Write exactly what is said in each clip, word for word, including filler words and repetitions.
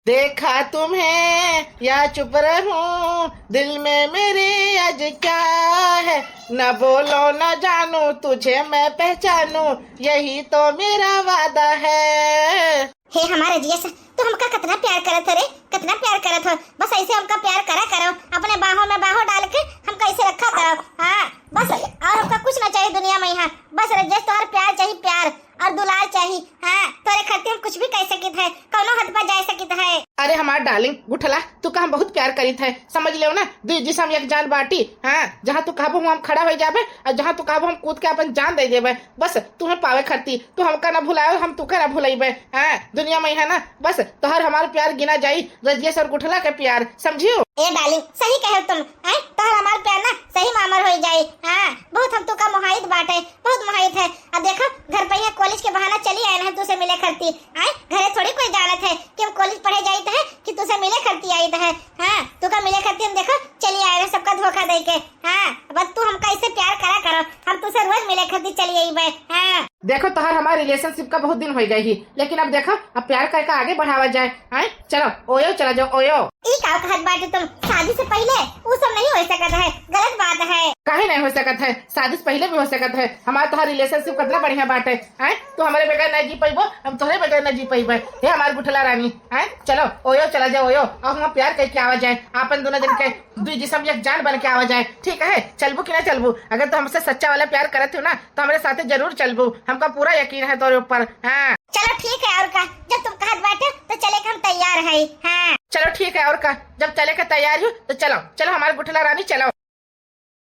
देखा तुम्हें या चुप रहूं, दिल में मेरे आज क्या है, न बोलो न जानू, तुझे मैं पहचानूं, यही तो मेरा वादा है। हे हमारे जियस, तू हमका कितना प्यार करत हो रे, कितना प्यार करत हो। बस ऐसे हमका प्यार करा करो, अपने बाहों में बाहों डाल के हमका ऐसे रखा करो। हाँ, बस और हमका कुछ ना चाहिए दुनिया में यहाँ। बस रजियस, तोहर प्यार चाहिए, प्यार और दुलार चाहिए। हाँ, तोरे खातिर हम कुछ भी कह सकित है, कौनो हद पर जा सकित है। अरे हमार डार्लिंग गुठला, तू का हम बहुत प्यार करित है, समझ लेव ना, दुई जिसम एक जान बाटी। हाँ, जहाँ तू कहबो हम खड़ा हो जाबे और जहाँ तू कहबो हम कूद के अपन जान दे देबे। बस तुम्हें पावे खातिर, तू हमका ना भुलाओ, हम तुका ना भुलाइबे। हाँ, दुनिया में है ना, बस तोहर हमार प्यार गिना जाई, रजियस और गुठला के प्यार, समझियो? ए डार्लिंग, सही कहे तुम, हैं? तोहर हमार प्यार ना सही में अमर होई जाई। हाँ, बहुत हम तुका मोहाइत बाटे, बहुत मोहाइत है। अब देखो, घर पे यहाँ कॉलेज के बहाना चली आए हैं तुसे मिले खातिर। आए, घरे थोड़ी कोई जानत है कि हम कॉलेज पढ़े जाइत है कि तुसे मिले खातिर आइत है। हाँ, तुका मिले खातिर हम देखो चली आए हैं, सबका धोखा दे के। हाँ, बस तू हमका ऐसे प्यार करा करो, हम तुसे रोज मिले खातिर चली आइबे। हाँ। देखो, तोहर हमार रिलेशनशिप का बहुत दिन हो गई ही, लेकिन अब देखो, अब प्यार करके आगे बढ़ावा जाए। आए, चलो, ओयो चला जाओ, ओयो। ई का कहत बाटे तुम? शादी से पहले उ सब नहीं हो सकत है, गलत बात है। काहे नहीं हो सकत है? शादी से पहले भी हो सकत है। हमार तोहार रिलेशनशिप कितना बढ़िया बाटे। हैं? तू हमरे बगैर नहीं जी पइबो, हम तोहरे बगैर नहीं जी पइबे। हे हमार गुठला रानी, हैं? चलो, ओयो चला जाओ, ओयो। और हम प्यार करके आवा जाए, आपन दोनों जन के दुई जिसम एक जान बन के आवा जाए। ठीक है? चलबू कि ना चलबू? अगर तू हमसे सच्चा वाला प्यार करत हो ना, तो हमरे साथे जरूर चलबू। हमका पूरा यकीन है तोरे ऊपर। हाँ। चलो ठीक है, और का, जब तुम कहत बाटे तो चले के हम तैयार है। हाँ। चलो ठीक है, और का, जब चले के तैयार हो तो चलो, चलो हमार गुठला रानी, चलो।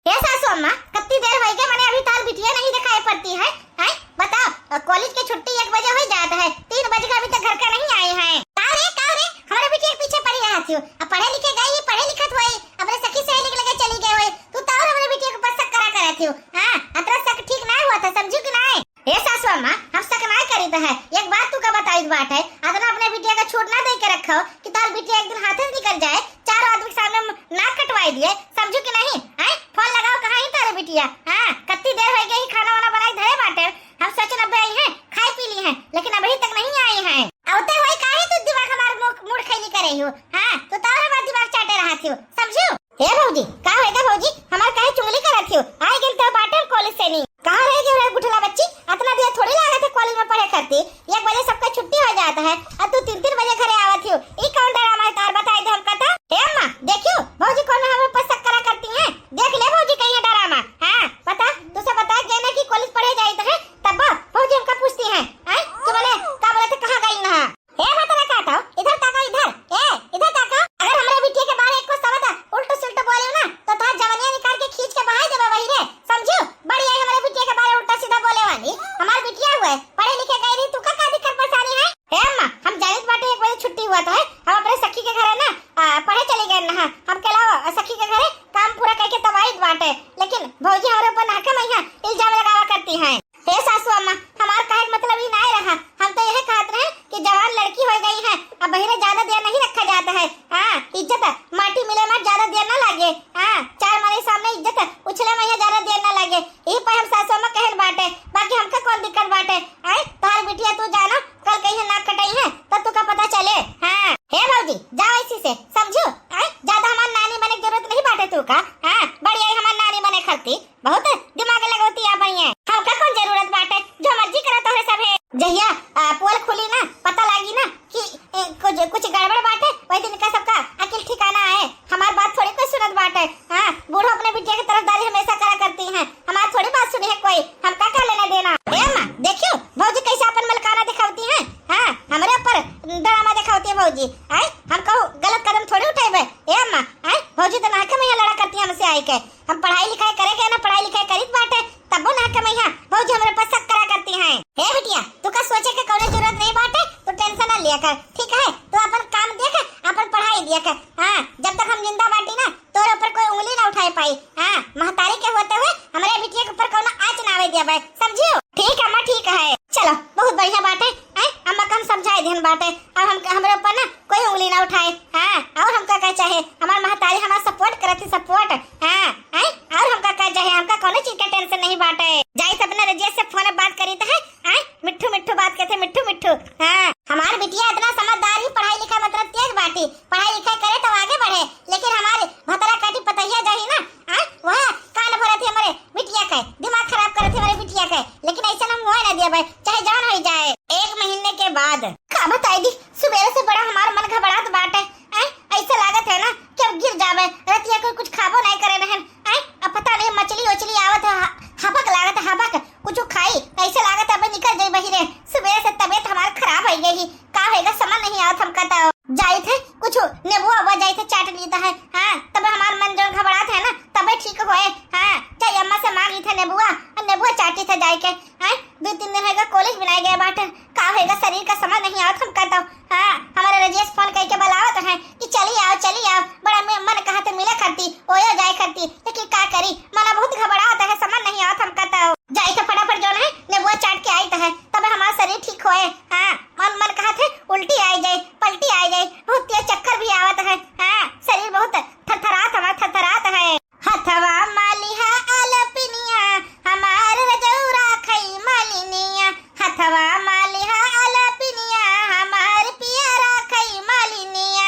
हे सासू अम्मा, कत्ती देर होई गए, मने अभी तार बिटिया नहीं दिखाई पड़ती है, हैं? बताओ, अ, कॉलेज के छुट्टी एक बजे हो जात है, तीन बजे का अभी तक घर का नहीं आए हैं। का रे, का रे, हमारे बिटिया के पीछे पड़ी रहत हो, अब पढ़े लिखे गई, पढ़े लिखत होई, अपने सखी सहेली के लगे चली गई होई, तू तो और हमारे बिटिया के ऊपर शक करा करत हो। हाँ, अतरा शक ठीक ना हुआ था, समझू कि नहीं? हे सासू अम्मा, हम शक ना करीत है, एक बात तू का बताइत बाटे, अतना अपने बिटिया का छोट ना दे के रखो कि तार बिटिया एक दिन हाथे से निकल जाए, चारों आदमी के सामने नाक कटवाई दिए, समझू कि नहीं? हैं? फोन लगाओ, कहाँ ही तारे बिटिया? हाँ, कत्ती देर हो गई, खाना वाना बनाई धरे बाटे, हम सोचन अब आई हैं, खाई पी ली हैं, लेकिन अभी तक नहीं आई हैं। आवते होई काहे तू दिमाग हमार मुड़, मुड़ खैली करे हो? हाँ, तू तो और हमार दिमाग चाटे रहत हो, समझू? हे भौजी, का होएगा भौजी? हमार काहे चुगली करत हो? आए गेल तो बाटे हम कॉलेज से नहीं। कहाँ रह गए रे गुठला बच्ची? अतना देर थोड़ी लागत है कॉलेज में पढ़े खातिर। एक बजे सबका छुट्टी हो जात है, अब तू तीन तीन बजे घरे आवत हो। ई कौन ड्रामा है तार, बताई दे हमका तो। हे अम्मा, देखियो, भौजी कौन हमारे ऊपर शक करा करती हैं। देख ले भौजी कहीं ड्रामा। हाँ, पता, तुसे बता गए ना कि कॉलेज पढ़े जाइत है, तब भौजी हमका पूछती हैं, हैं? तू बोले, का बोले थे, कहाँ गई ना? हे भतरा काटो, इधर ताका, इधर। ए, इधर ताका। अगर हमरे बिटिया के बारे एको शब्द उल्टो सुल्टो बोले ना, तो तोहार जवनिया निकाल के खींच के बहाई देबे वही रे, समझू? बड़ी आई हमरे बिटिया के बारे उल्टा सीधा बोले वाली। हमार बिटिया हुए, पढ़े लिखे गई रही, तू का, का दिक्कत परेशानी है? हे अम्मा, हम जानित बाटे एक बजे छुट्टी हुआ तो है, हम अपने सखी के घरे ना, आ, पढ़े चली गए ना, हम कहला सखी के घरे काम पूरा करके तब आइत बाटे, लेकिन भौजी हमरे ऊपर नाहक मैया इल्जाम लगावा करती हैं। हे सासू अम्मा, हमार कहे के मतलब ई नाय रहा, हम तो यह कहत रहे कि जवान लड़की हो गई है, अब बहिरे ज्यादा देर नहीं रखा जाता है। हाँ, इज्जत माटी मिले में ज्यादा देर ना लागे। हाँ, चार मारे सामने इज्जत उछले में ज्यादा देर ना लागे। यही पर हम सासू अम्मा कहन बाटे, बाकी हमका कौन दिक्कत बाटे? आए, तोहार बिटिया तू जानो, कल कहीं नाक कटाई है, तब तू का पता चले। हाँ, हे भौजी, जाओ इसी से, समझू? आए, ज्यादा हमार नानी बने के जरूरत नहीं बाटे तू का। हाँ, बड़ी आई हमार नानी बने खलती। बहुत दिमाग लगौती आप आई हैं। हमका कौन जरूरत बाटे, जो मर्जी करा तोहरे सब है। जहिया, आ, पोल खुली ना, पता लागी ना कि, ए, कुछ, कुछ गड़बड़ बाटे, वही दिन का सबका अकिल ठिकाना है। हमार बात थोड़ी कोई सुनत बाटे। हाँ, बूढ़ो अपने बिटिया की तरफदारी हमेशा करा करती हैं, हमार थोड़ी बात सुनी है कोई, हमका का लेना देना। ए अम्मा, देखियो भौजी कैसे अपन मलकाना दिखावती हैं। हाँ, हमरे ऊपर ड्रामा दिखावती है भौजी। आए, हम कहूँ गलत कदम थोड़ी उठेबे। ए अम्मा, आए, भौजी तो नाके में यहाँ लड़ा करती है हमसे आई के। हम पढ़ाई लिखाई करे के ना, पढ़ाई लिखाई करीत बाटे, तब्बो ना कमैया, भौजी हमरे पर शक करा करती हैं। हे बिटिया, तू का सोचे के कौनो जरूरत नहीं बाटे, तू टेंशन ना लिया कर, ठीक है? तू अपन काम देख, अपन पढ़ाई दिया कर। हाँ, जब तक हम जिंदा बाटी ना, तोरे ऊपर कोई उंगली ना उठाए पाई। हाँ, महतारी के होते हुए हमरे बिटिया के ऊपर कौनो आँच ना आवे दिया भाई, समझियो? ठीक है अम्मा, ठीक है। चलो, बहुत बढ़िया बात है, हैं? अम्मा का हम समझाए देन बाटे, अब हम, हमरे ऊपर ना कोई उंगली ना उठाए। हाँ, और हमका का चाहे? हमार महतारी हमार सपोर्ट करत थी, सपोर्ट। हाँ, हैं? और हमका का चाहे? हमका कौनो चीज का टेंशन नहीं बाटे। जाई तो अपने रजिया से फोन बात करी तो है, हैं? मिट्ठू मिट्ठू बात करते, मिट्ठू मिट्ठू। हाँ, हमार बिटिया इतना समझदार ही, पढ़ाई लिखाई मतलब तेज पढ़ाई लिखाई करे तो आगे बढ़े, लेकिन हमारे भतरा काटी पतहिया जाही ना, हाँ, वह कान भरत है हमारे बिटिया के, दिमाग खराब करत है हमारे बिटिया के, लेकिन ऐसा हम होए ना देबे, चाहे जान हो जाए। एक महीने के बाद का बताई दी, सुबेरे से बड़ा हमार मन घबरात बाटे, हैं? ऐसा लागत है ना कि अब गिर जाबे, रतिया को कुछ खाबो नहीं करे रहन, हैं? अब पता नहीं मछली उछली आवत है, ह-, हबक लागत है, हबक, कुछ खाई, ऐसा लागत है अब निकल जाई बहिरे। सुबेरे से तबीयत हमार खराब हो गई ही, का होएगा समझ नहीं आवत हमका तो। जाई थे कुछ नेबुआ उबुआ जाई थे चाट ली थे, हाँ, तब हमार मन जो घबरात है ना तबे ठीक होए, हाँ, जाई अम्मा से मांगी थे नेबुआ, और नेबुआ चाटी थे जाई के, हैं? दो तीन दिन होएगा कॉलेज भी नहीं गए बाटे, का होएगा शरीर का समझ नहीं आवत हमका तो। हाँ, हमारे रजेश फोन करके बुलावत है कि चली आओ, चली आओ, बड़ा मे-, मन कहा थे मिले खाती, ओयो जाए खाती, लेकिन का करी, मना बहुत घबरात है, समझ नहीं आवत हमका तो। जाई थे फटाफट जो है नेबुआ चाट के आई थे, तब हमारा शरीर ठीक होए। हाँ, मन, मन कहा थे उल्टी आई जाए, पलटी आई जाए, बहुत तेज चक्कर भी आवत है। हाँ, शरीर बहुत थरथरात हमारा, थरथरात है। हथवा मा लिहा आलपिनिया, हमार रजौरा खई मालिनिया। हथवा मा लिहा आलपिनिया, हमार पियरा खई मालिनिया।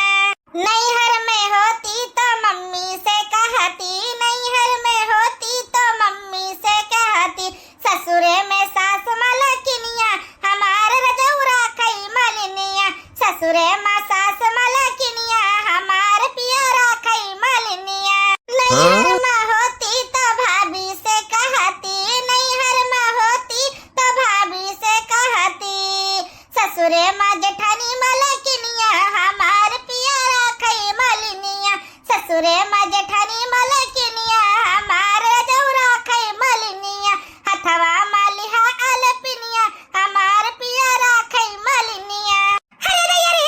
नैहर में होती तो मम्मी से कहती, नैहर में होती तो मम्मी से कहती, ससुरे में सास मलकिनिया, हमार रजौरा खई मालिनिया। ससुरे मा सास मलकिनिया, हमार पियरा खई मालिनिया। नैहर हाँ? मा होती तो भाभी से कहती, नैहर मा होती तो भाभी से कहती, ससुरे मा जेठानी मलकिनिया, हमार पियरा खई मालिनिया। ससुरे मा जेठानी मलकिनिया, हमार रजौरा खई मालिनिया। हथवा मा लिहा आलपिनिया, हमार पियरा खई मालिनिया। अरे दैया रे,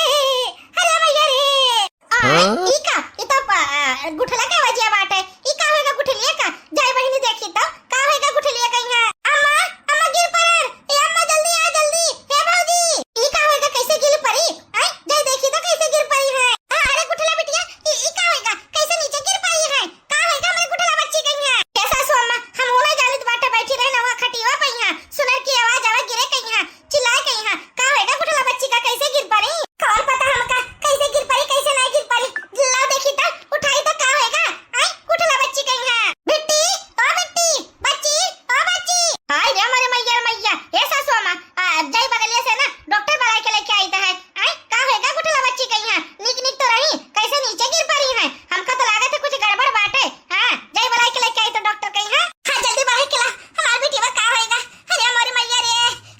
अरे मैया रे। आ, हाँ? ई का? ई तो, आ, गुठला के वजह बाटे। ई का होएगा गुठलिया का? जाई बहिनी देखी तो, का होएगा गुठलिया का यहाँ? अम्मा, अम्मा गिर पड़न। ए अम्मा जल्दी आ, जल्दी। हे भौजी, ई का होएगा, कैसे गिर पड़ी? आय, जाई देखी तो कैसे गिर पड़ी है। आ, अरे गुठला बिटिया, ई, ई का होएगा? कैसे नीचे गिर पड़ी है? का होएगा हमरे गुठला बच्ची का यहाँ? ए सासू अम्मा, हम वो नहीं जानित बाटे, बैठी रहे ना वहाँ खटिया पे यहाँ। सुनर की आवाज आवे गिरे के यहाँ। चिल्लाए के यहाँ, का होएगा गुठला बच्ची का, कैसे गिर पड़ी? कौन पता हमका, कैसे गिर पड़ी, कैसे नहीं गिर पड़ी। लाओ देखी तो, उठाई तो का होएगा? आय, गुठला बच्ची का यहाँ। बिट्टी, ओ बिट्टी, बच्ची, ओ बच्ची। हाय रे हमारे मैया रे मैया, ए सासू अम्मा, आ, जाई बगलिया से ना, डॉक्टर बुलाए के लेके आई तो है। आय, का होएगा गुठला बच्ची का यहाँ? नीक नीक तो रही, कैसे नीचे गिर पड़ी है? हमका तो लागत है कुछ गड़बड़ बाटे। हाँ, जाई बुलाए के लेके आई तो डॉक्टर का यहाँ। हाँ, जल्दी बुलाए के ला, हमार बिटिया का होएगा? अरे हमारी मैया रे,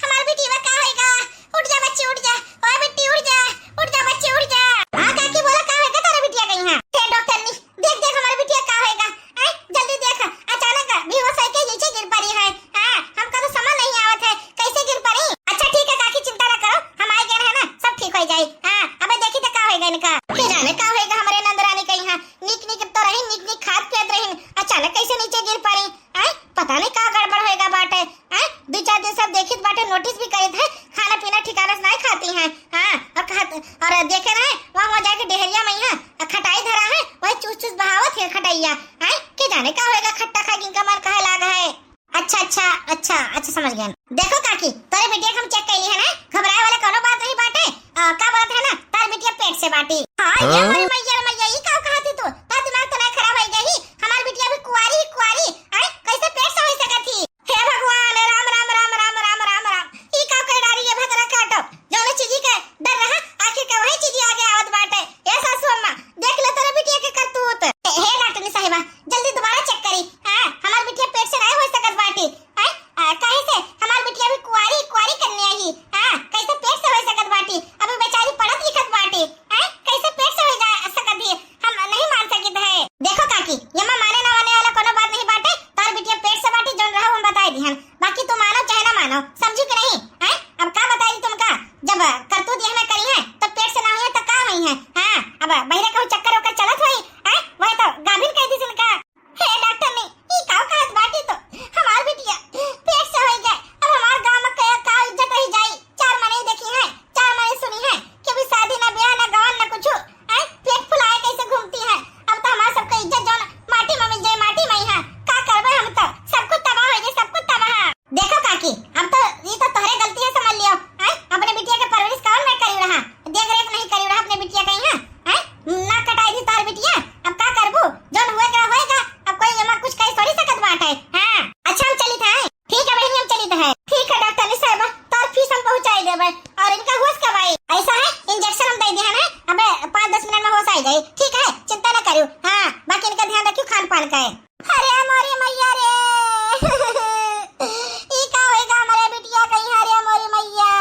हमार बिटिया का होएगा? उठ जा बच्ची, उठ जा। ओए बिट्टी, उठ जा, उठ जा बच्ची, उठ जा। हाँ काकी, बोला का होएगा तारा बिटिया का यहाँ? हे डॉक्टरनी, देख, देख हमार बिटिया का होएगा। आय, जल्दी देख, अचानक बेहोश होके नीचे गिर पड़ी है। हाँ, हमका तो समझ नहीं आवत है, कैसे गिर पड़ी। अच्छा ठीक है काकी, चिंता ना करो, हम आए गए हैं ना, सब ठीक हो जाए। हाँ, अबे देखी तो का होएगा इनका। के जाने का होएगा हमारे नंदरानी का यहाँ। नीक नीक तो रही, नीक नीक खात पियत रही, अचानक कैसे नीचे गिर पड़ी? आय, पता नहीं का गड़बड़ होएगा बाटे। आय, दो चार दिन सब देखित बाटे, नोटिस भी करित है, खाना पीना ठिकाना से नहीं खाती हैं। हाँ, और कहत, और देखे रहे, वहाँ, वहाँ जाके डेहरिया में यहाँ खटाई धरा है, वही चूस चूस बहावत है खटैया। आय, के जाने का होएगा, खट्टा खा के इनका मन कहे लाग है। अच्छा, अच्छा, अच्छा, अच्छा, समझ गया। देखो काकी, तोरे बिटिया के हम चेक कैली है ना, घबराए वाला कोनो बात नहीं बाटे। आ, का बात है ना, तार बिटिया पेट से बाटी। हाँ, ये हाँ? हमारी मैया रे मैया, ई का कहत ही तू? तार दिमाग तो नहीं खराब हो गई? हमार बिटिया भी कुंवारी ही कुंवारी, आय, कैसे पेट से हो सकत ही? हे भगवान, राम, राम, राम। ई का कह डारी ये भतरा काटो? जौने चीजी के डर रहा, आखिर का वही चीजी आगे आवत बाटे। ए सासू अम्मा, देख ले तोरे बिटिया के करतूत। हे, हे डॉक्टरनी साहिबा, जल्दी दोबारा चेक करी। हाँ, हमार बिटिया पेट से नहीं हो सकत बाटी। हैं? आ, काहे से? हमार बिटिया भी कुंवारी, कुंवारी कन्या ही। हाँ, कैसे पेट से हो सकत बाटी? अभी बेचारी पढ़त लिखत बाटी। हैं? कैसे पेट से हो जा सकत ही? हम नहीं मान सकित है। देखो काकी, यमा माने ना माने वाला कोनो बात नहीं बाटे। तार बिटिया पेट से बाटी, जौन रहा हम बताए दिहन। बाकी तू मानो चाहे ना मानो, समझी कि नहीं? हैं? अब का बताई तुमका? जब करतूत यह ना करी है, तो पेट से ना हुई है, तो का हुई है? हाँ, अब बहिरे कहूँ चक्कर ओकर चलत हुई, हैं? वह तो गाभिन कह दी इनका। हे डॉक्टरनी, ई का कहत बाटी तो? हमार बिटिया पेट से होई गए। अब हमार गांव में का, का इज्जत रही जाई? चार मने देखी हैं, चार मने सुनी हैं कि अभी शादी ना ब्याह ना गवन ना कुछ। आय, पेट फुलाए कैसे घूमती हैं? अब तो हमार सबका इज्जत जौन माटी में मिल जाए, माटी में ही है। का करबे हम तो? सब कुछ तबाह हो जाए, सब कुछ तबाह। देखो काकी, अब तो ये तो तोहरे गलती है, समझ लियो। आय, अपने बिटिया के परवरिश कौन नहीं करी रहा? देख रेख नहीं करी रहा अपने बिटिया का यहाँ। हैं? कहे। अरे मोरी मैया रे, ई का होइगा हमरे बिटिया कहीं, अरे मोरी मैया,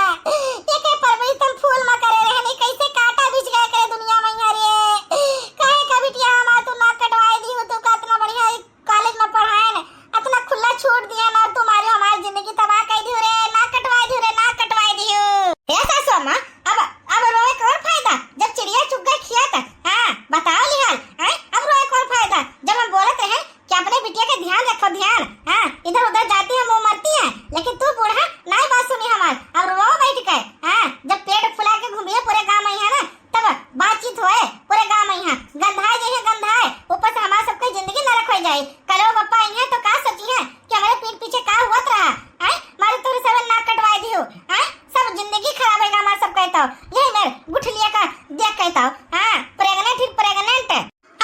एके परवरिश हम फूल में करे रहनी, कैसे कांटा बिछ गए करे दुनिया मैया रे। काहे का बिटिया हमार तू नाक कटवाए दिहु, तू का इतना बढ़िया college में पढ़ाएन, इतना खुला छूट दिहन और तू मारे हमार जिंदगी तबाह कर दिहु रे, नाक कटवाए दिहु रे, नाक कटवाए दिहु। हे सासू अम्मा, अब, अब रोए कौन फायदा, जब चिड़िया चुग गए खिया त, हाँ, बताओ लिहाल, हैं? अब रोए कौन फायदा, जब हम बोलत रहे कि अपने बिटिया के ध्यान रखो, ध्यान, हाँ, इधर उधर जाती है, मुंह मरती है, लेकिन तू बूढ़ा नाई बात सुनी हमार, अब रोओ बैठ के, हाँ, जब पेट फुला के घूमिए पूरे गांव में है ना, तब बातचीत होए पूरे गांव में यहाँ। गंधाए जइहे गंधाए, ऊपर से हमार सबके जिंदगी नरक हो जाए। कलवा बप्पा आई है तो का सोची है कि हमारे पीठ पीछे का हुआ रहा, आए मारे तोरे सब नाक कटवाए दियो, आए सब जिंदगी खराब है हमार सबके। तो यही मेर गुठलिया का देख के तो, हाँ, प्रेग्नेंट ही प्रेग्नेंट।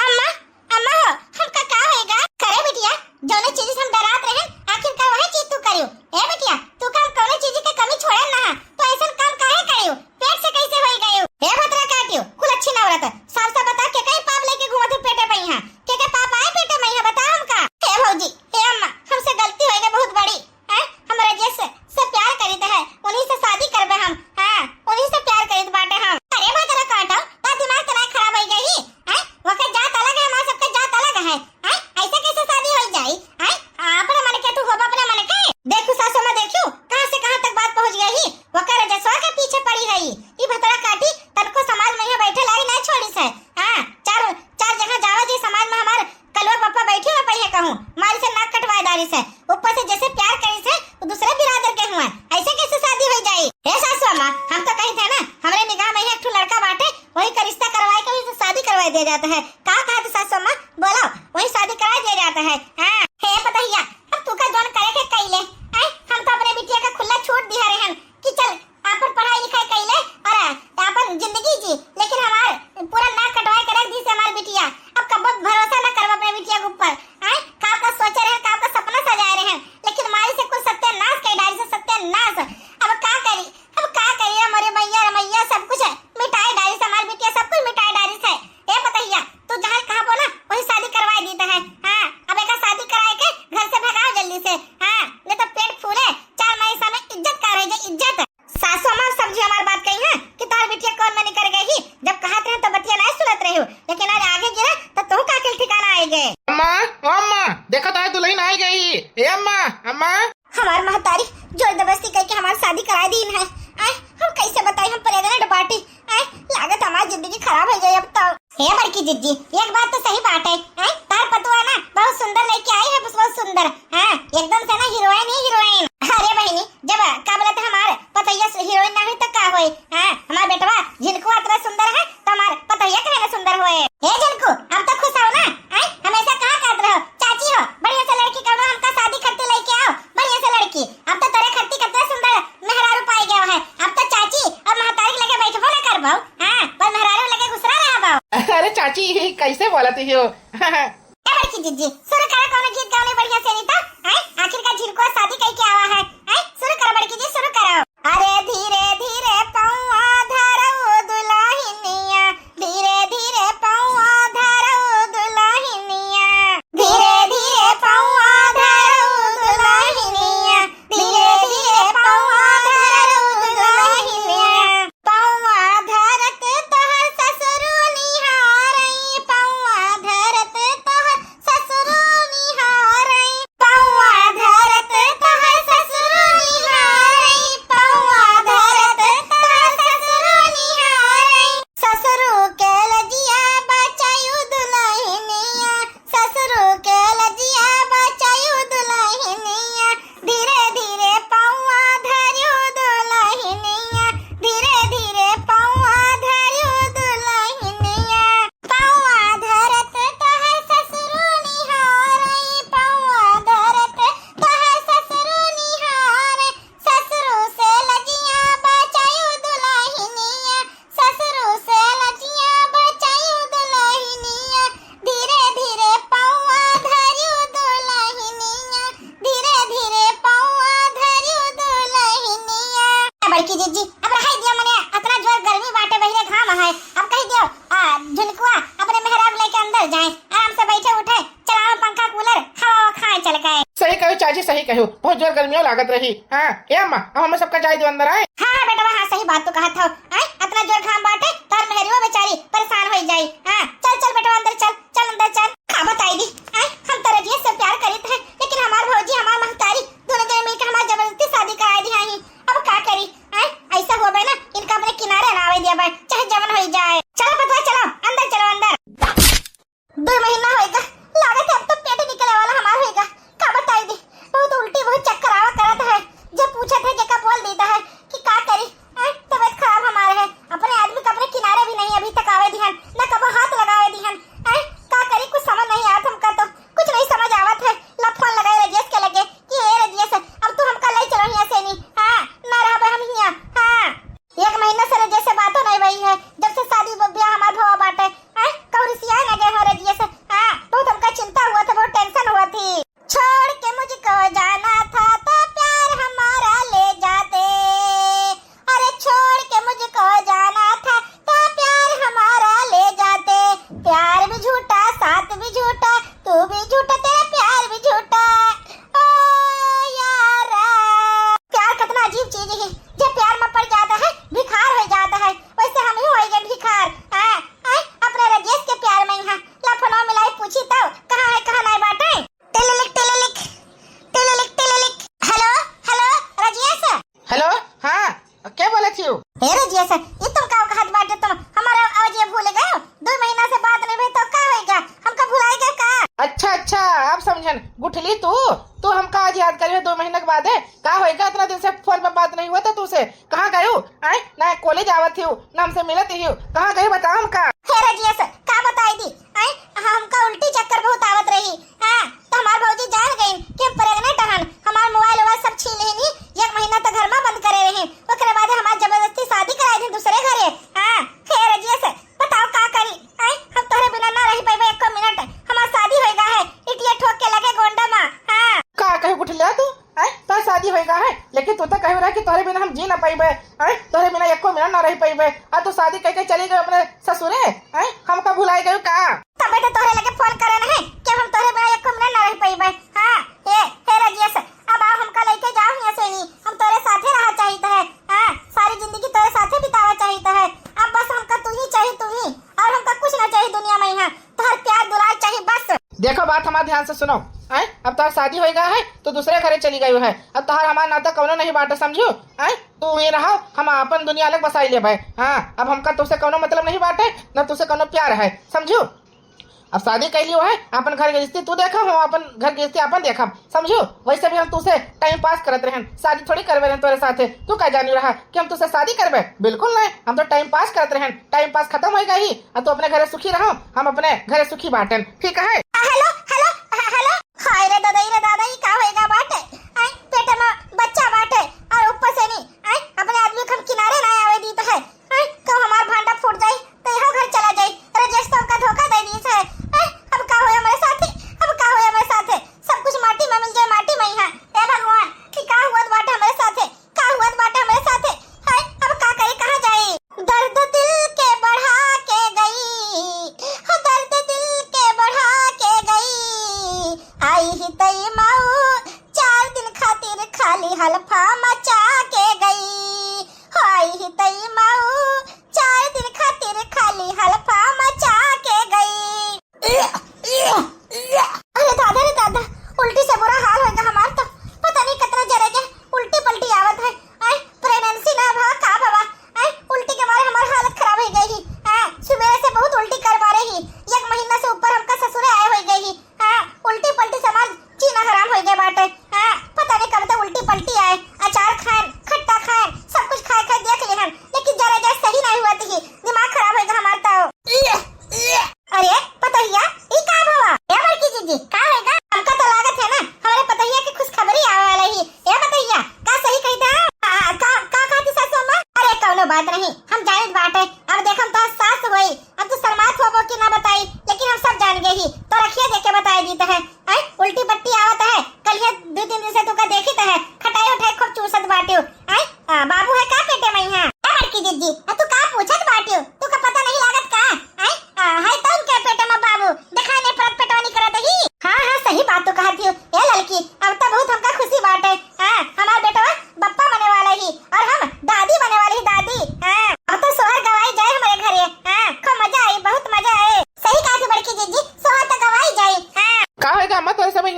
अम्मा, अम्मा हो, हमका का होएगा? करे बिटिया, जौने चीज से हम डरात रहे, आखिरकार वही चीज तू करियो। ए बिटिया, तू काम कौने चीज के कमी छोड़े ना है, तो ऐसन काम काहे करियो? पेट से कैसे होई गयो? ए भतरा काटियो, कुल अच्छी नौरत, साफ साफ बता के कई पाप लेके घूमत है पेटे पे यहाँ? के के पाप आए पेटे में यहाँ, बता हमका। ए भौजी, ए अम्मा, हमसे गलती होई गई बहुत बड़ी। हैं? हम रजेश से, से प्यार करीत है, उन्हीं से शादी करबे हम। हाँ, उन्हीं से प्यार करीत बाटे हम। अरे भतरा काटो, तो दिमाग तो नहीं खराब हो गई? हैं? वकर जात अलग है, हमार सबके जात अलग है। हैं? ऐसे कैसे शादी हो जाई? हैं? अपने मन के तू होबा अपने मन के। देखू सासू माँ, देखू कहाँ से कहाँ तक बात पहुँच गई। वकर रजसवा के पीछे पड़ी है ई भतरा काटी, तनको समाज में यहाँ बैठे लाई नहीं छोड़ी से। हाँ, चार, चार जगह जावा जी, समाज में हमार कलवा पप्पा बैठी हुआ पइहे कहूँ, मारी से नाक कटवाए डारी से। ऊपर से जैसे प्यार करी से, वो दूसरे बिरादर के हुआ, ऐसे कैसे शादी हो जाई? हे सासू अम्मा, हम तो कही थे ना, हमरे निगाह में एक ठो लड़का बाटे, वही का रिश्ता करवाए के, वही से शादी करवाए दिया जाता है। का कहा थे सासू अम्मा? बोलो, वही शादी करा दिया जाता है। हाँ, हे पतहिया, अब तू का जौन करे के कइले, आय, हम तो अपने बिटिया का खुला छूट दिया रहन कि चल, आपन पढ़ाई लिखाई कइले और आपन जिंदगी जी, लेकिन हमार पूरा नाक कटवाए के रख दी से हमार बिटिया। अब कब्बो भरोसा ना करब अपने बिटिया के ऊपर। आय, का का सोचे रहे, का का सपना सजाए रहे, लेकिन मारी से कुल सत्यानाश कई डारी से, सत्यानाश। अब का करी, अब का करी, हमरे मैया रे मैया, सब कुछ मिटाए डारी से हमार बिटिया, सब कुछ मिटाए डारी से। ए पतहिया, तू जहाँ कहाँ बोला वही शादी करवाए दीता है। हाँ, अब एका शादी कराए के घर से भगाओ जल्दी से। हाँ, नहीं तो पेट फूले, चार महीना में इज्जत का रह जाए, इज्जत। सासू हमार समझी हमार बात कही है कि तार बिटिया कौन मनी कर गई ही, जब कहत रहे तो बतिया नहीं सुनत रहे हो, लेकिन आज आगे गिरा तो तू का अकल ठिकाना आए गए। अम्मा, ओ अम्मा, देखा तार दुल्हन आ गई। ए अम्मा, अम्मा। हमार महतारी जोर जबरदस्ती करके हमार शादी कराए दीन है। आय, हम कैसे बताई हम प्रेग्नेंट बाटी। आय, लागत हमार जिंदगी खराब हो जाए अब तो। हे बड़की जिज्जी, एक बात तो सही बात है, आय, तार पतुआ ना बहुत सुंदर लेके आई है, बहुत सुंदर। हाँ, एकदम से ना हीरोइन ही हीरोइन। अरे बहिनी, जब का बोलत हमार पतैया हीरोइन ना हुई तो का होई? हाँ, हमार बेटवा झिनकुआ अतरा सुंदर है, तो हमार पतैया कहे ना सुंदर होए। हे झिनकू, अब तो खुश हो ना? आय, हमेशा कहा कहत रहो, चाची हो, बढ़िया से लड़की कौनो हमका शादी करते लेके आओ, बढ़िया से लड़की। अब तो तोरे खत्ती कतरा सुंदर मेहरारू पाई गयो है। अब तो चाची और महतारी के लगे बैठबो ना करबो। हाँ, पर मेहरारू लगे घुसरा रहबो। अरे चाची, ये कैसे बोलती हो? ए बड़की जिज्जी, शुरू करो कौनो गीत गाउने बढ़िया से, नहीं तो, हैं? आखिर का झिनकुआ शादी कई के आवा है, हैं? शुरू करो बड़की जी, शुरू करो। अरे धीरे धीरे पौआ धरऊ दुल्हनिया, धीरे धीरे पौआ धरऊ दुल्हनिया, धीरे धीरे पौआ धरऊ दुल्हनिया, धीरे धीरे पौआ धरऊ दुल्हनिया। पौआ धरत तोहर ससुरु निहारई, पौआ धरत तोहर ससुरु निहारई, पौआ धरत तोहर ससुरु निहारई। कहो, बहुत जोर गर्मियों लागत रही। हाँ, ए अम्मा, अब हमें सबका जाए दो अंदर आए। हाँ, हाँ बेटवा, हाँ, सही बात तो कहत हो। आए, अतना जोर घाम बाटे, तोर मेहरियो बेचारी परेशान होई जाई। हाँ, चल, चल बेटवा, अंदर चल, चल अंदर चल। का बताई दी, आए, हम तो रजिया से प्यार करीत है, लेकिन हमार भौजी, हमार महतारी, दोनों जने मिलके हमार जबरदस्ती शादी कराई दी है। अब का करी, आए, ऐसा होबे ना, इनका अपने किनारे ना आवे दिया बे, चाहे जवन होई जाए। चलो पतवा, चलो, अंदर चलो, अंदर। दो महीना होएगा, लागत है अब तो पेट निकले वाला हमार होएगा। का बताई दी, बहुत उल्टी, बहुत चक्कर आवा करत है। जे पूछत है, जेका बोल देता है कि का करी, आए, तबीयत खराब हमार है। अपने आदमी का अपने किनारे भी नहीं अभी तक आवे दिहन, न कबो हाथ लगावे दिहन। आए, का करी, कुछ समझ नहीं आवत हमका तो, कुछ नहीं समझ आवत है। ला फोन लगाए रजियस के लगे कि ए रजियस, अब तू हमका ले चलो हियां से नहीं, हाँ, ना रहबे हम हियां, हाँ। एक महीना से रजियस से बातों नहीं भई है, जब से शादी ब-, ब्याह हमार भवा बाटे। हैं? कहूँ रिसियाए ना गए हो रजिया से? हाँ, बहुत हमका चिंता हुआ था, बहुत tension हुआ थी। छोड़ के मुझको जाना था तो प्यार हमारा ले जाते। अरे छोड़ के मुझको जाना था तो प्यार हमारा ले जाते। प्यार भी झूठा, साथ भी झूठा, तू भी झूठा, तेरा प्यार भी झूठा। ओ यारा। प्यार कितना अजीब चीज है। जे प्यार में पड़ जाता है, भिखार हो जाता है। वैसे हम ही होई गए भिखार। हाँ, हाँ, अपने रजेश के प्यार में ही हाँ। ला फोनवा मिलाई, पूछी तो, कहाँ है, कहाँ नहीं बाटे? टिलिलिक, टिलिलिक, टिलिलिक, टिलिलिक। Hello, hello, Rajesh. हेलो, हाँ, क्या बोले थी? हे रजेश, ये तुम का कहत बाटे तुम? हमारा आवाज ये भूल गए हो? दो महीना से बात नहीं भई तो का होएगा? हमका भुलाएगा का? अच्छा, अच्छा, अब समझन। गुठली तू, तू हमका आज याद करियो दो महीना के बाद है? का होएगा, इतना दिन से फोन पे बात नहीं हुआ था तू से? कहाँ गयो? आए, ना कॉलेज आवत हियो, ना हमसे मिलत हियो, कहाँ गयो बताओ हमका? हे रजियस, का बताई दी? आए, हमका उल्टी चक्कर बहुत आवत रही। हाँ, तो हमार भौजी जान गईन कि हम pregnant हन। हमार मोबाइल वोबाइल सब छीन लेनी, एक महीना तो घर में बंद करे रही। ओकरे बाद हमार जबरदस्ती शादी कराई दी दूसरे घरे। हाँ, हे रजियस, बताओ का करी? आए, हम तोहरे बिना ना रही पाइबे एको मिनट। हमार शादी होएगा है, इटिया ठोक के लगे गोंडा मा। हाँ। का कहे गुठलिया तू? आए, तोहर शादी होएगा है, लेकिन तू तो कहे रहा कि तोहरे बिना हम जी ना पाइबे। आए, तोहरे बिना एको मिनट ना रह पाइबे। आ तू शादी कह के चली गई अपने ससुरे। आए, हमका भुलाई गई का? तबे तो तोहरे लगे फोन करे नहीं कि हम तोहरे बिना एको मिनट ना रह पाइबे। हाँ, ए, हे रजियस, अब आओ हमका लेके जाओ यहाँ से ही। हम तोरे साथे रहा चाहित है। हाँ, सारी जिंदगी तोरे साथे बितावा चाहित है। अब बस हमका तू ही चाहिए, तू ही, और हमका कुछ ना चाहिए दुनिया में यहाँ। तोहर प्यार दुलार चाहिए बस। देखो बात हमार ध्यान से सुनो। आए, अब तोहर शादी होएगा है तो दूसरे घरे चली गई है। अब तोहर हमार नाता कौनो नहीं बाटे, समझू? आए, तू ही रहो, हम अपन दुनिया अलग बसाई लेबे। हाँ, अब हमका तुझसे कौनो मतलब नहीं बाटे, न तुझसे कौनो प्यार है, समझू? अब शादी कर लियो है, अपन घर गृहस्थी तू देखा, हम अपन घर गृहस्थी अपन देखब, समझू? वैसे भी हम तुझसे time pass करत रहन, शादी थोड़ी करबे रहन तोरे साथे। तू का जानी रहा कि हम तुझसे शादी करबे? बिल्कुल नहीं, हम तो time pass करत रहन, time pass खत्म हो गई। अब तू अपने घरे सुखी रहो, हम अपने घरे सुखी बाटन, ठीक है? हेलो, हेलो, हे-, हेलो। हाय रे दादा, ई रे दादा, ई का होएगा बाटे? आए, पेट में बच्चा बाटे और ऊपर से नहीं, आए, अपने आदमी को हम किनारे ना आवे दीत है। आए, कब हमार भांडा फूट जाई, तो यह घर चला जाई। रजेश तो हमका धोखा दे दिए है। आए, अब का होए हमारे साथे? अब का होए हमारे साथे? सब कुछ माटी में मिल जाए, माटी में ही है। हे भगवान, कि का हुआ बाटे हमारे साथे? का हुआ बाटे हमारे साथे? हाय, अब का करे, कहाँ जाए? दर्द दिल के बढ़ा के गई, हो दर्द दिल के बढ़ा के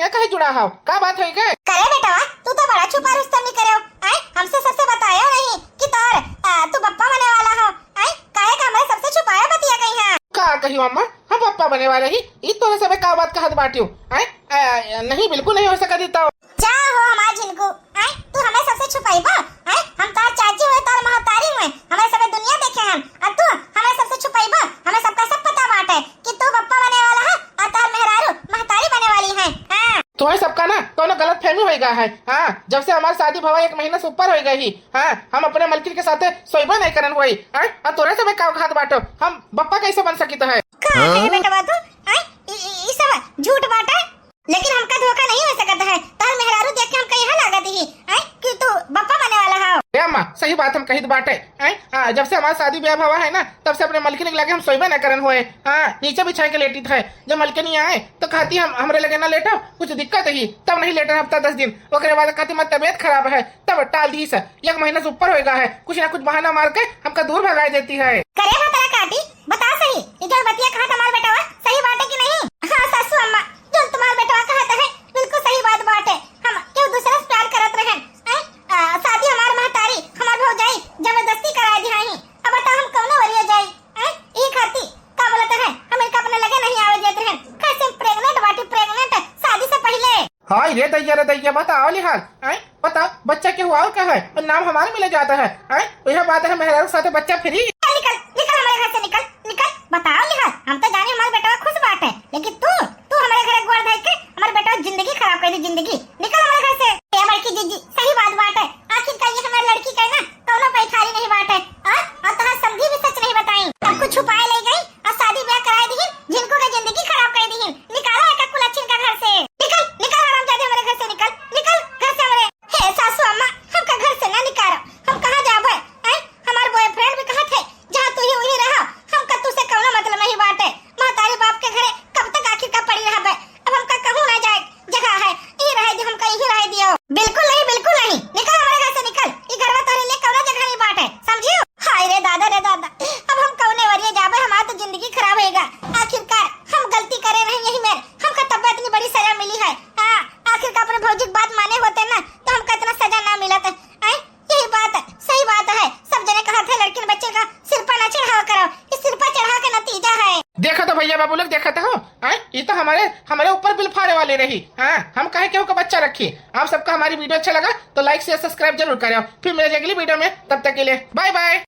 काहे जुड़ा हौ? का बात होई गए? करे बेटवा, तू तो बड़ा छुपा रुस्तमी करे हो। आय, हमसे सबसे बतायो नहीं कि तोर, आ, तू बप्पा बने वाला हो। आय, काहे का हमरे सबसे छुपायो बतिया गई है? का कही अम्मा, हम बप्पा बने वाले ही, ई तोरे सबे का बात कहत बाटियो? आय, आ, नहीं, बिल्कुल नहीं हो सकत ई तो। जा हो हमार झिनकू, आय, तू हमें सबसे छुपाइबो? आय, हम तोर चाची हुए, तोर महतारी हुए, हमें सबे दुनिया देखे हैं, और तू हमें सबसे छुपाइबो? हमें सबका सब पता बाटे कि तू बप्पा बने वाला है और तोर मेहरारू महतारी बने वाली है। हाँ। तुम्हें सबका ना कोनो गलत फहमी होई गा है। हाँ, जब से हमार शादी भवा एक महीना से ऊपर होई गई ही। हाँ, हम अपने मलकिन के साथे सोइबो नहीं करन होई। हाँ, और तोरे सबे का घात बाटो, हम बप्पा कैसे बन सकित है? का है बेटवा तू? आय, ई, ई, ई सब झूठ बाटे। लेकिन हमका धोखा नहीं हो सकत है। तोर मेहरारू देख के हमका यहाँ लागत ही, आय, कि तू बप्पा बने वाला हो। ए अम्मा, सही बात हम कहित बाटे। आय, हाँ, जब से हमार शादी ब्याह भवा है ना, तब से अपने मलकिन के लगे हम सोइबे न करन होए। हाँ, नीचे बिछाए के लेटित है। जब मलकिनी आए तो कहती हम, हमरे लगे ना लेटो, कुछ दिक्कत ही, तब नहीं लेटन हफ्ता दस दिन। ओकरे बाद कहती हमार तबीयत खराब है, तब टाल दी से। एक महीना से ऊपर होएगा है, कुछ ना कुछ बहाना मार के हमका दूर भगाए देती है। करे भतरा काटी, बता सही, ई जौन बतिया कहत हमार बेटवा सही बाटे कि नहीं? हाँ सासू अम्मा, जौन तुम्हार बेटवा कहत है बिल्कुल सही बात बाटे। हम केहू दूसरे से प्यार करत रहन, हैं? आ, शादी हमार महतारी, हमार भौजाई जबरदस्ती कराए दिहाई। अब बताओ हम कौनो वरिया जाई, हैं? ई खाती का बोलत है, हम इनका अपने लगे नहीं आवे देत रहन। कैसे प्रेग्नेंट बाटी, प्रेग्नेंट शादी से पहले। हाय रे दैया, रे दैया, बताओ लिहाल, हैं? बताओ, बच्चा के हुआ का है और नाम हमारे मिले जाता है, हैं? यह बात है, मेहरारू के साथ बच्चा फ्री। निकल, निकल हमारे घर से, निकल, निकल। बताओ लिहाल, हम तो जाने हमारे बेटवा खुश बाटे, लेकिन तू, तू हमारे घर गोड़ धर के हमारे बेटवा जिंदगी खराब कर दी, जिंदगी। निकल हमारे घर से। ए बड़की जीजी, सही बात बाटे, आखिर का ये हमारे लड़की का ना कौनो पैखारी नहीं बाटे। और, और तोहार समधी भी सच नहीं बताई। सब कुछ छुपाए ले गई और शादी ब्याह कराए दीहिन, झिनकू के जिंदगी खराब कर दीहिन। निकालो एका कुलच्छिन का घर से। निकल, निकल हरामजादे हमारे घर से, निकल, निकल घर से हमारे। हे सासू अम्मा, हमका घर से ना निकालो, हम कहाँ जाबे? हैं? हमार बॉयफ्रेंड भी कहत है, जहाँ तू ही वहीं रहा, हमका तू से कौनो मतलब नहीं बाटे। महतारी बाप के घरे कब तक आखिर का पड़ी रहबे? अब हमका कहूँ ना जाए जगह है, ई रहे जो हमका यहीं रहे दियो। बिल्कुल नहीं, बिल्कुल नहीं, निकल हमारे घर से, निकल। ई घर में तोहरे लिए कौनो जगह नहीं बाटे, समझियो? हाय रे दादा, रे दादा, अब हम कौने वरिये जाबे, हमार तो जिंदगी खराब होएगा। आखिरकार हम गलती करे रहे यही में, हमका तब इतनी बड़ी सजा मिली है। हाँ, आखिर का अपने भौजी की बात माने होते ना तो हमका इतना सजा ना मिलत। आय, यही बात है, सही बात है। सब जने कहत है लड़किन बच्चे का सिर पर ना चढ़ावा करो, ई सिर पर चढ़ा के नतीजा है। देखा तो भैया बाबू लोग, देखा तो हो, हैं? ये तो हमारे, हमारे ऊपर बिल फाड़े वाले रही। हाँ, हम कहे केहू का बच्चा रखी। आप सबका हमारी वीडियो अच्छा लगा तो लाइक शेयर सब्सक्राइब जरूर करें। फिर मिलेंगे अगली वीडियो में, तब तक के लिए बाय बाय।